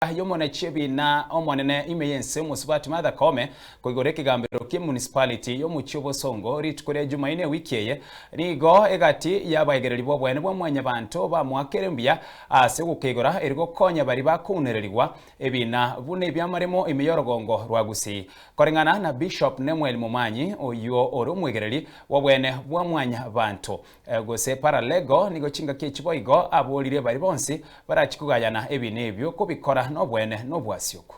Y'omonachi ebiina omonene ime y'ense omosubati Martha Koome koigora ekegambero ki'emunicipality y'omochie obosongo rituko ria Jumaine ewiki eye nigo egati y'abaegereri b'oboene bwa mwanyabanto bamoakere mbuya ase ogokeigora erio gokonya baria bakounererigwa ebiina buna ebiamaremo ime y'orogongo rwa Gusii. Koreng'ana na Bishop Nemuel Momanyi oyio ore omwegereri bw'oboene bwa mwanyabanto. Gose paralego, nigo chingaki echi boigo aborire baria bonsi barachie kogayana ebiina ebio kobikora nobwene na obwasioku.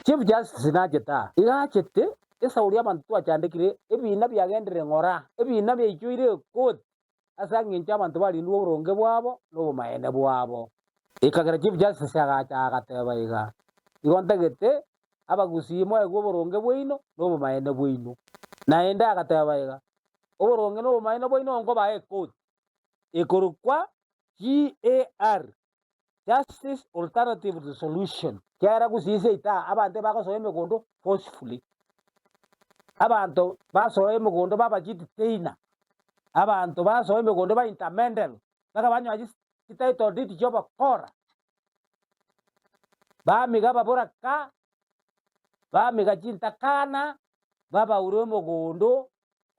Chief Justice nachete aa, iga achete esauri abanto twachandekire, ebiina biagenderire ng'ora, ebiina biaichoire ekoti ase engencho abanto barindwe oboronge bwabo na obomaene bwabo. Ekagera Chief Justice agacha agateba iga, Igo ntagete abagusii moegwe oboronge bwaino na obomaene bwaino. Naende agateba iga, Oboronge na obomaene bwaino nkobaa ekoti. Ekorokwa GAR, Justice Alternative Resolution. Kiagera gusii seito aa abanto ebagosoa emegondo forcefully. Abanto basoa emegondo baba chidetainer, abanto basoa emegondo ba intermendel, mpaka banyora chi title deed chi'obokora. Bamiga ababoraka, bamiga chintakana, babaura omogondo,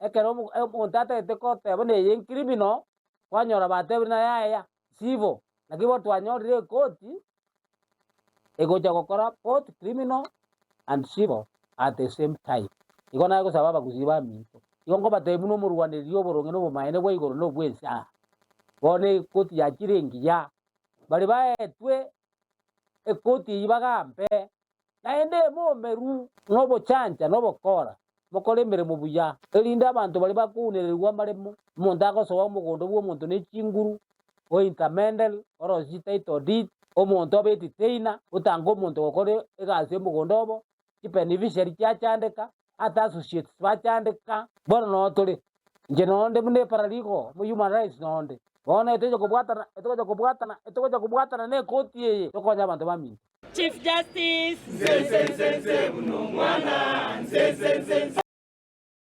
Ekero omonto atagete goteba buna eye ncriminal, kwanyora batebire ng'a yaya, civil. Naki bono twanyorire ekoti egocha gokora both criminal and civil at the same time. Igo naye gosaba abagusii baminto, igo nkobatebia buna omorwanereri oboronge na obomaene bwa igoro na obwa ense aa. Bono ekoti yachire engiya, baria baetwe ekoti eyio bagambe. Naende momerwe nobochancha na obokora, mokore emeremo buya, erinde abanto baria bakounererigwa amaremo. Omonto agosoa omogondo bw'omonto ne chinguru, o intermendel, orosie chititle deed, omonto abe edetainer, otange omonto gokora egasi y'omogondo obo, chibeneficiary chiachandeka, ata associates bachandeka. Bono noo tore, inche nonde buna eparalegal, omo human rights nonde. Bono etogocha kobwatana, etogocha kobwatana, etogocha kobwatana na ekoti eye, tokonye abanto baminto. Chief Justice. Nse nse nse nse buna omwana nse nse nse nse.